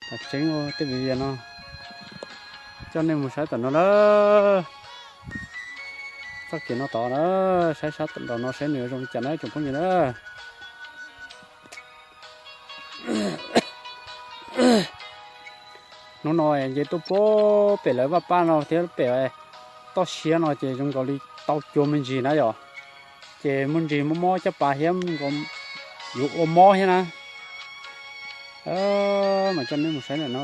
Tam tseeb tej viv no, coj nej mus saib tom no na. Txoj kev no tod na, saib sab nraum no saib nws zoo li cas na tsoom phooj ywg na. Hnub no nce tuaj puag pem lawv vaj paj no thiab pem toj siab no ces zoo nkaus li tau cua me ntsis na yom. Ces muaj ntsis mob mob caj pas thiab, yuav ua mob thiab na. Mas coj nej mus saib ntawm no,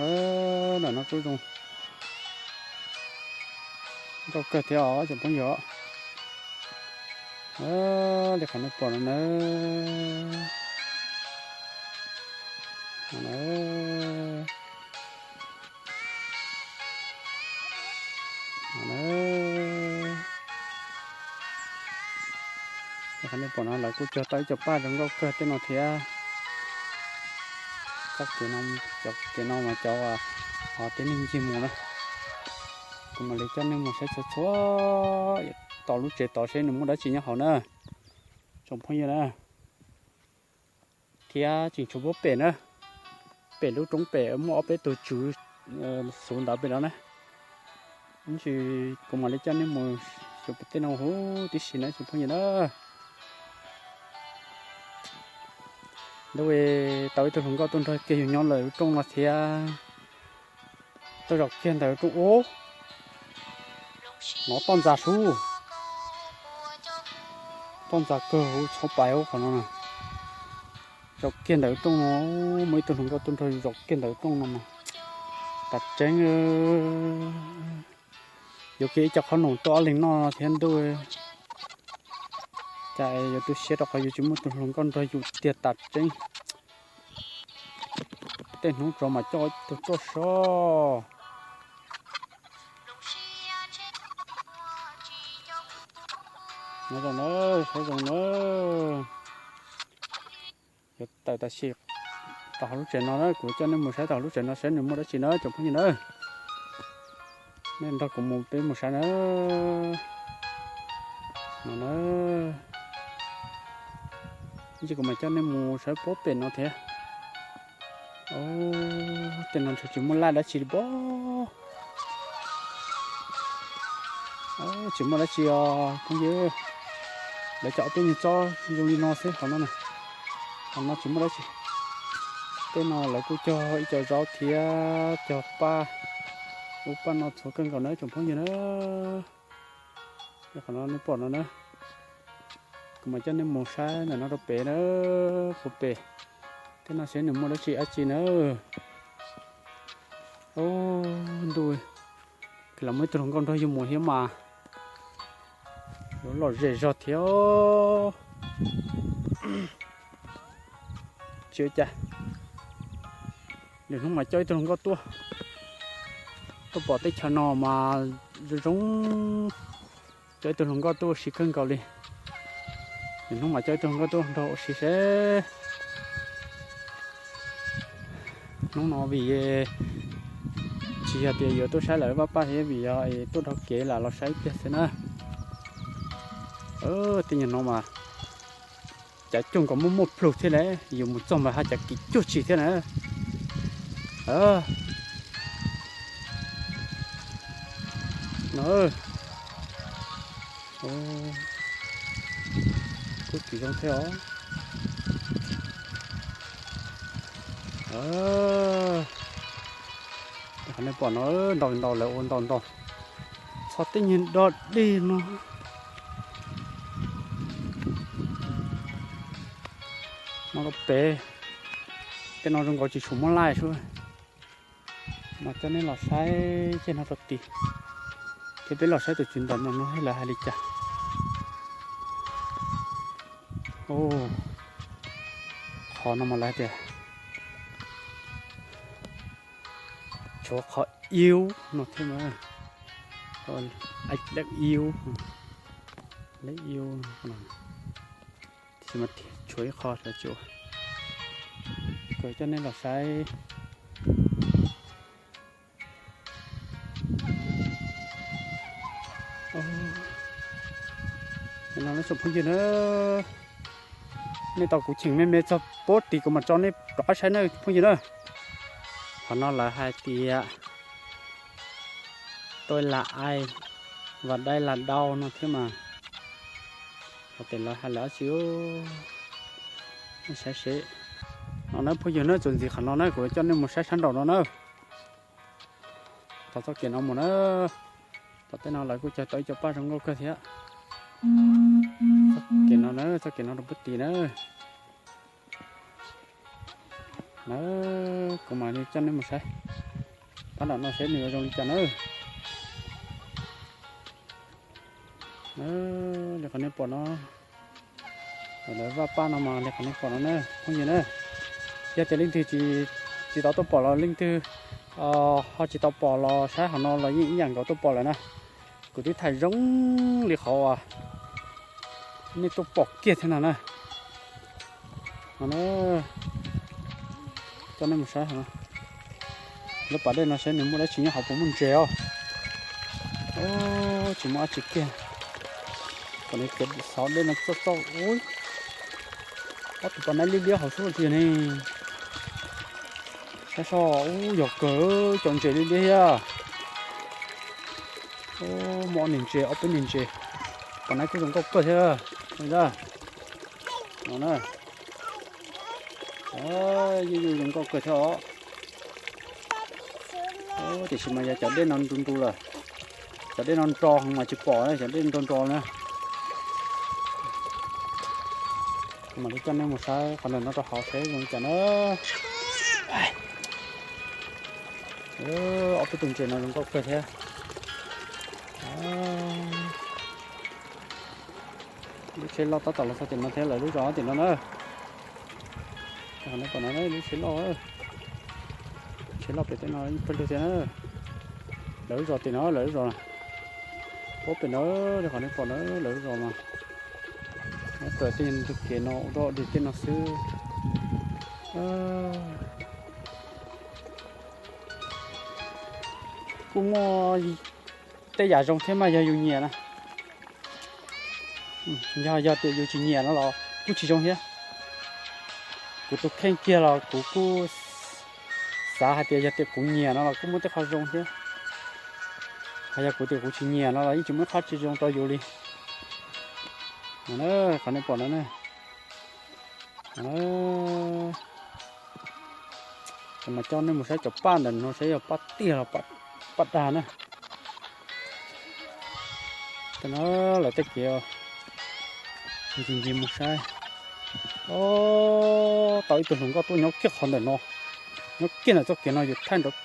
ntawm no kuj zoo nkauj kawg thiab os tsoom phooj ywg. Li qhov nej pom no na. Li qhov nej pom no lawv kuj cog tau ib co paj zoo nkauj kawg tej no thiab. Txoj kev no, cov kev no mas cov tib neeg ncig mus na. Kuv mam li coj nej mus saib txhua txhua tom lub tsev tod seb nws muaj dab tsi nyob hauv na tsoom phooj ywg na. Thiab tseem tshuav puag pem na, pem lub roob pem muaj ob peb tug tswv xuv ntawd pem no na. Tab sis kuv mam li coj nej mus xyuas pem tej no huv tib si na tsoom phooj ywg na. Ntuj, tau ib tug hluas nkauj tuaj nrog kiag yus nyob lawm lub rooj no thiab. Tuaj zaum kiag ntawm lub rooj ub, nov toj ntxas sub, toj ntxas kawg huv txhov pais huv qhov no. Zaum kiag ntawm lub rooj no, muaj ib tug hluas nkauj tuaj nrog yus zaum kiag ntawm lub rooj no mas tas tseeb. Yuav kiag ib co qhob noom tuaj ob leeg noj thiab ntuj. Cas yuav tu siab rau qhov yus tsis muaj tus hluas nkauj nrog yus tiag tas tseeb. Tej hnub tso mas coj tus tuaj so. Saib zoo na, saib zoo na. Yuav tawm tam sim tau hauv lub tsev no na, kuv coj nej mus saib tau hauv lub tsev no saib nws muaj dab tsi na tsoom phooj ywg na. Nej nrog kuv mus peb mus saib na. No na, ib ntsis kuv mam coj nej mus saib puag pem no thiab. Tej no ntshe tsis muaj laj dab tsi li pob. Tsis muaj dab tsi os phooj ywg. Lawv cov ob peb nyuag tsob zoo li no xwb qhov no na. Qhov no tsis muaj dab tsi. Tej no lawv kuj cog ib co zaub thiab cog paj, ub paj no txhua kawg nkaus na tsoom phooj ywg na. Qhov no nej pom no na, kuv mam coj nej mus saib ntawm no rau pem na, puag pem. Tej no seb nws muaj dab tsi dab tsi na. Ntuj, los muaj ib tug hluas nkauj nrog yus mus thiab mas yuav lom zem zog thiab. Tsis ua cas, lwm hnub mas coj ib tug hluas nkauj tuaj, tuaj pom teb chaws no mas zoo zoo, coj ib tug hluas nkauj tuaj ua si kawg nkaus li. Lwm hnub mas coj ib tug hluas nkauj tuaj nrog ua si seb. Hnub no vim tsis yog tias yuav tuaj saib lawv vaj paj thiab, vim yog tuaj dhau kev lam los saib ib pliag xwb na. Tej nyuag no mas cav cuag nkaus muaj muaj plug thiab lauj, yus mus txog mas haj cav kim cuag tsis thiab na. No, kuj kim zoo thiab os. Qhov nej pom no ntau ntau lawv ua ntau ntau, txog tej nyuag do dej no. No rau pem, tej no zoo nkaus tsis tshua muaj laj sub. Mas coj nej los saib ceg no rau tid, ces peb los saib tus tswv ntawm no no lawv hais li cas. Qhov no mas lawv hais tias tshuav qhov iub no thiab mas, leb iub, leb iub, tab sis mas tshuav ib qho tsis ua, kuv coj nej los saib. No tsoom phooj ywg na, nej tau kuv cheem me me txog puag tid kuv mam tso nej rov qab saib na phooj ywg na. Qhov no lawv hais tias tôi là ai và đây là đâu no thiab mas. Hos tes lawv hais lawm dab tsi, nej saib seb. No na phooj ywg na, txuas ntxiv qhov no na kuv coj nej mus saib sab nraum no na. Txog txoj kev no mus na, tom tej no lawv kuj cog tau ib co paj zoo nkauj kawg thiab. Txoj kev no na, txoj kev no rau puag tid na. Na, kuv mam li coj nej mus saib pab nram no seb nws yuav zoo li cas na. Li qhov nej pom no, lawv vaj paj no mas li qhov nej pom no na phooj ywg na. Yog tias leej twg tsis tau tuaj pom los leej twg ho tsis tau pom los saib hauv no los yeej ib yam nkaus tuaj pom lawm na. Kuv twb thaij zoo li qhov uas nej tuaj pom kiag thiab no na. No na, coj nej mus saib hauv no. Lub pas dej no saib nws muaj dab tsi nyob hauv, puas muaj ntses os. Tsis muaj dab tsi kiag. Kom nws kev xov dej no txoj txoj ub. Ob tug pas naib liab liab hauv xwb tiag ne. Saib soj ub, yog kawg, cov ntses liab liab thiab. Muaj ob niag ntses, ob peb niag ntses. Pas naib kuj zoo nkauj kawg thiab. No na, yuj yus zoo nkauj kawg thiab os. Tiam sis mas yog cov dej no nru nru lawm, cov dej no nro mas tsis pom, cov dej nro nro na. Mam li coj nej mus saib qhov ntawm no rau hauv seb zoo li cas na. Ob peb tus ntses no zoo nkauj kawg thiab. Lub tsheb loj tab tom los txog tim no thiab, lawv lub zos tim no na. Qhov no pom no lub tsheb loj, tsheb loj pem tej no ib pawg lug thiab na. Lawv lub zos tim no, lawv lub zos. Puab pem no, qhov nej pom na, lawv lub zos mas. Nyob raws tej ntug kev no ua dog dig tej no xwb. Kuj muaj tej yam zoo thiab mas yog yus nyiam na. Yog, yog tias yus tsis nyiam no los kuj tsis zoo thiab. Kuv tus kheej kiag los kuv kuj xav hais tias yog tias kuv nyiam no los kuj muaj tej qho zoo thiab. Hos yog kuv tias kuv tsis nyiam no los yeej tsis muaj qhov tsis zoo rau yus li. Qhov nej pom no na. Kuv mam coj nej mus saib cov paj ntawm no saib yog paj tiag los paj dag na. Tej no lawv tej kev ncig ncig mus saib. Tau ib tug hluas nkauj tuaj nyob kiag qhov ntawm no, nyob kiag ntawm txoj kev no yus thaij nrawm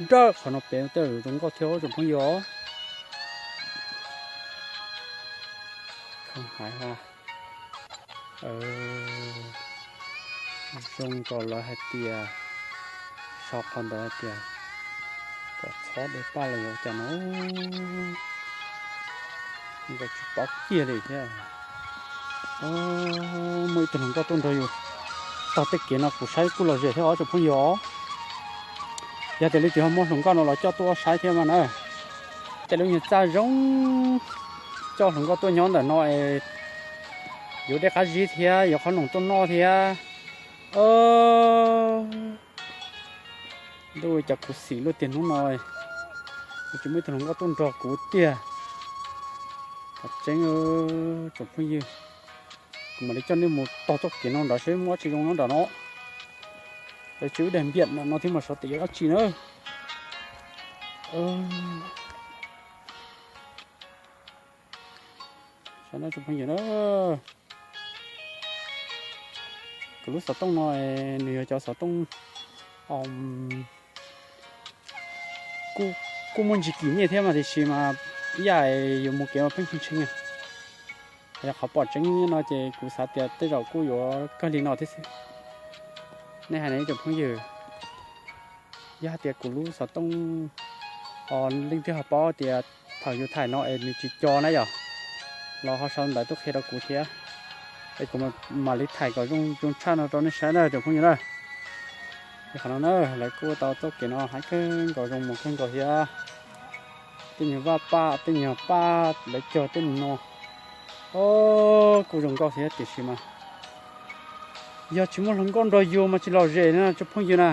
nrawm qhov no pem tej zoo nkauj thiab tsoom phooj ywg. Hais zoo nkaus lawv hais tias, sau qhov ntawd hais tias kom txhob de paj los yog cas no, nkaus tsis paub kiag li thiab. Muaj ib tug hluas nkauj tuaj nrog yus tog tej kev no kuv saib kuj lom zem thiab os tsoom phooj ywg. Yog tias leej twg ho muaj hluas nkauj no los coj tuaj saib thiab mas na. Tej lub nyuag txaj zoo, coj hluas nkauj tuaj nyob ntawm no es yuav dej qab zib thiab yuav qhob noom tuaj noj thiab. Ntuj, cas khuv xim luaj tiag hnub no, tsis muaj ib tug hluas nkauj tuaj nrog kuv tiag. Qhov tseeb, tsoom phooj ywg, kuv mam li coj nej mus tog txoj kev no nrad seb muaj dab tsi zoo nyob nram no. Lawv tsis ib daim npiam no thiab mas xyov tias yog dab tsi na. Tsoom phooj ywg na, kuv lub xov tooj no nws yog cov xov tooj kuj muaj ntsis kim nyiaj thiab mas tiam sis mas ib yam yus mus kev mas pheej tshee tshee. Yog qhov pom tseeb no ces kuv xav tias tej zaum kuj yuav kawg li no thiab xwb. Nej hais ne tsoom phooj ywg? Yog hais tias kuv lub xov tooj, leej twg ho paub tias thaum yus thaij no es nws tsis co na yom, los ho sau ntawv tuaj qhia rau kuv thiab, es kuv mam li thaij kom zoo zoo tshaj no rau nej saib na tsoom phooj ywg na. Qhov no na, lawv kuj ua tau txoj kev no heev kawg nkaus, zoo mus kawg nkaus thiab. Tej nyuag vaj paj, tej nyuag paj lawv cog tej no, o, kuj zoo nkauj thiab tiam sis mas yog tsis muaj hluas nkauj nrog yus mas tsis lom zem na tsoom phooj ywg na.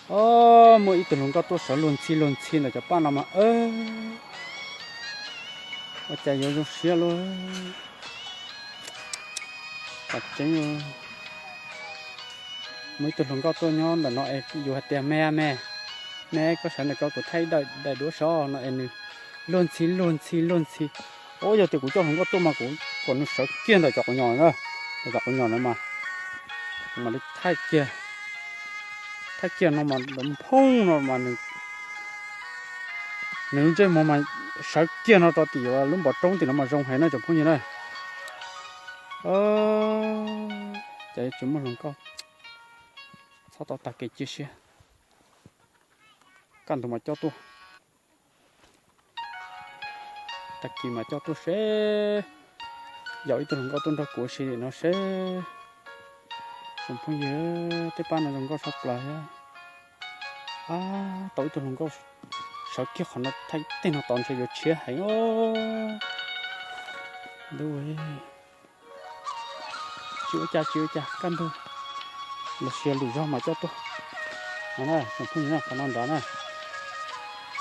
Os, muaj ib tug hluas nkauj tuaj sawv luag ntxhi luag ntxhi ntawm cov paj no mas, ua cas yuav zoo siab luaj. Qhov tseeb, muaj ib tug hluas nkauj tuaj nyob ntawm no es yus hais tias, me me, me, koj sawv ntawm ko kuv thaij ib daim duab so no es nws luag ntxhi luag ntxhi luag ntxhi. Os, yog tias kuv coj hluas nkauj tuaj mas kuv kom nws sawv kiag ntawm cov quav nyos na, ntawm cov quav nyos na mas, kuv mam li thaij kiag. Thaij kiag no mas lawv nphoob no mas nws, nws ntsej muag mas sawv kiag no rau tim lub npov roob tim no mas zoo heev na tsoom phooj ywg na. Ces yuav tsis muaj hluas nkauj, txhob tau tag kev cia siab, kaj ntug mas coj tuaj. Tag kis mas coj tuaj seb, yaum ib tug hluas nkauj tuaj nrog kuv ua si no seb. Tsoom phooj ywg, tej paj no zoo nkauj tshaj plaws thiab. Ab, tau ib tug hluas nkauj sawv kiag qhov no, thaij tej no tod ntshe yuav tshiab heev os. Ntuj, tsis ua cas tsis ua cas, kaj ntug los sis lwm zog mas coj tuaj. No na tsoom phooj ywg, qhov no nrad na,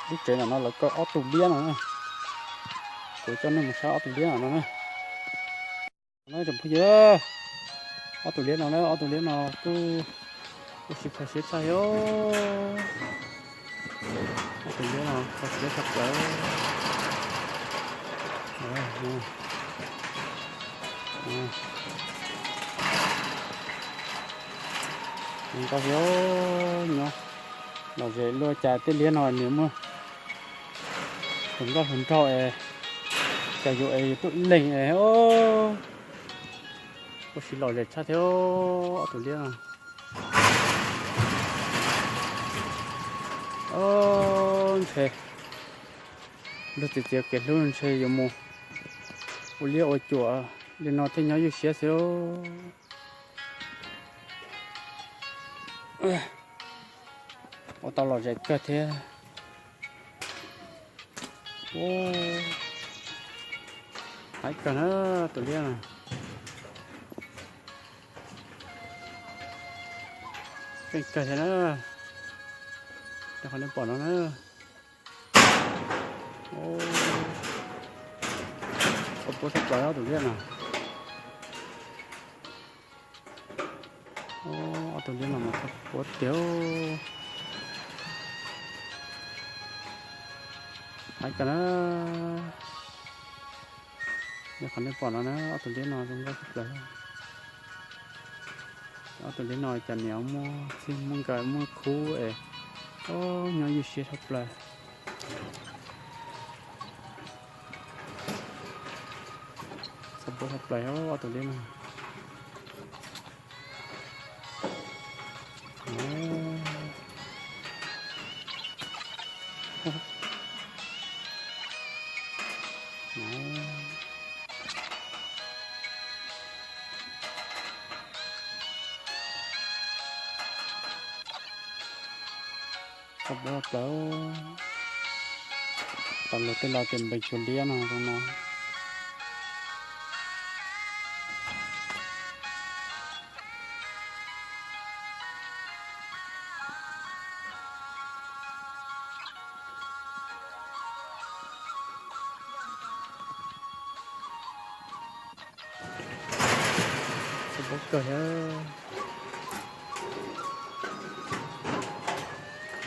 lub tsev ntawm no lawv kaw ob tug liab no na. Kuv coj nej mus saib ob tug liab no na. No tsoom phooj ywg, ob tug liab no na, ob tug liab no kuj, kuj sib kho siab tshaj thiab. Ob tug liab no kho siab tshaj plaws. Zoo nkauj thiab, nyob lom zem luaj cas tej liab no nws muaj hluas nkauj hluas nraug es, cas yus es yus tuaj ib leeg es, kuj sib lom zem tshaj thiab ob tug liab no. Ntshe luag txiav txiav kev hlub ntshe yuav mus ua liab ua cuam li no thiaj nyob ywj siab xwb. Ua tau lom zem kawg thiab. Haib kawg na tus liab na. Keej kawg thiab na. Qhov nej pom no na. Txhob puab tshaj plaws tus liab no. Ob tug liab no mas txhob puab tiag. Haib kawg na. Yog qhov nej pom no na, ob tug liab no zoo nkauj tshaj plaws. Ob tug liab no cas niam muaj txij muaj nkawm muaj khub es, nyob ywj siab tshaj plaws. Txhob puab tshaj plaws ob tug liab no. Txhob puab tshaj plaws. Tau luag tej laus tias npeev tshuaj liab no zoo no. Txhob puab kawg thiab.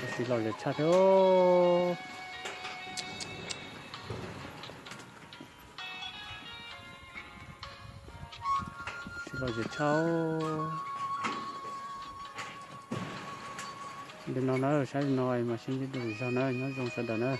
Tab sis lom zem tshaj thiab. Sis lom zem tshaj. Li no na, saib li no mas sib ntsib dua lwm zaug na, nyob zoo sawv daws na.